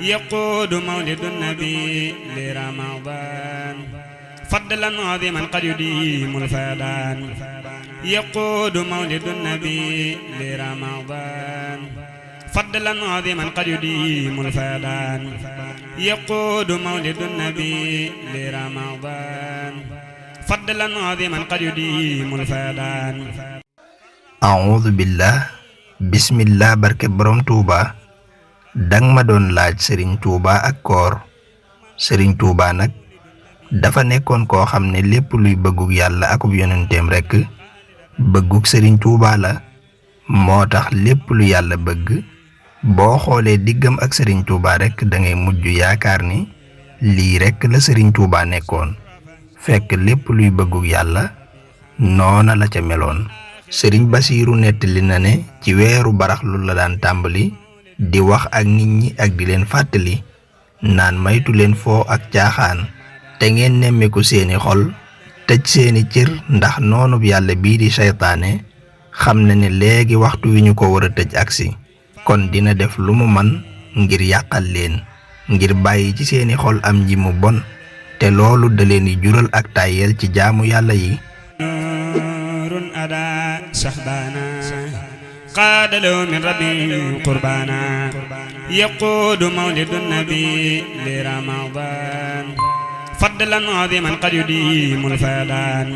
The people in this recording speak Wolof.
يقود مولد النبي لرمضان فضلا عظيما قد يديم الفدان يقود مولد النبي لرمضان فضلا عظيما قد يديم الفدان يقود مولد النبي لرمضان فضلا عظيما قد يديم الفدان أعوذ بالله بسم الله barke borom Touba dang ma doon laaj Serigne Touba ak koor Serigne Touba nag dafa nekkoon koo xam ne lépp luy bëggug yàlla akub yonenteem rekk bëggug Serigne Touba la moo tax lépp lu yàlla bëgg boo xoolee diggam ak Serigne Touba rekk da ngay mujj yaakaar ni lii rekk la Serigne Touba nekkoon fekk lépp luy bëggug yàlla noona la ca meloon. Serigne Basiiru nettali na ne ci weeru baraxlu la daan tàmbali di wax ak nit ñi ak di leen fàttali naan maytu leen foo ak caaxaan te ngeen nemmeeku seeni xol tëj seeni cër ndax noonub yàlla bii di seytaane xam na ne léegi waxtu wi ñu ko war a tëj agsi kon dina def lu mu man ngir yàqal leen ngir bàyyi ci seeni xol am nji mu bon te loolu da leen di jural ak tàyyeel ci jaamu yàlla yi. قاد له من ربي قربانا يقود مولد النبي لرمضان فضلا عظيما قد يديم الفدان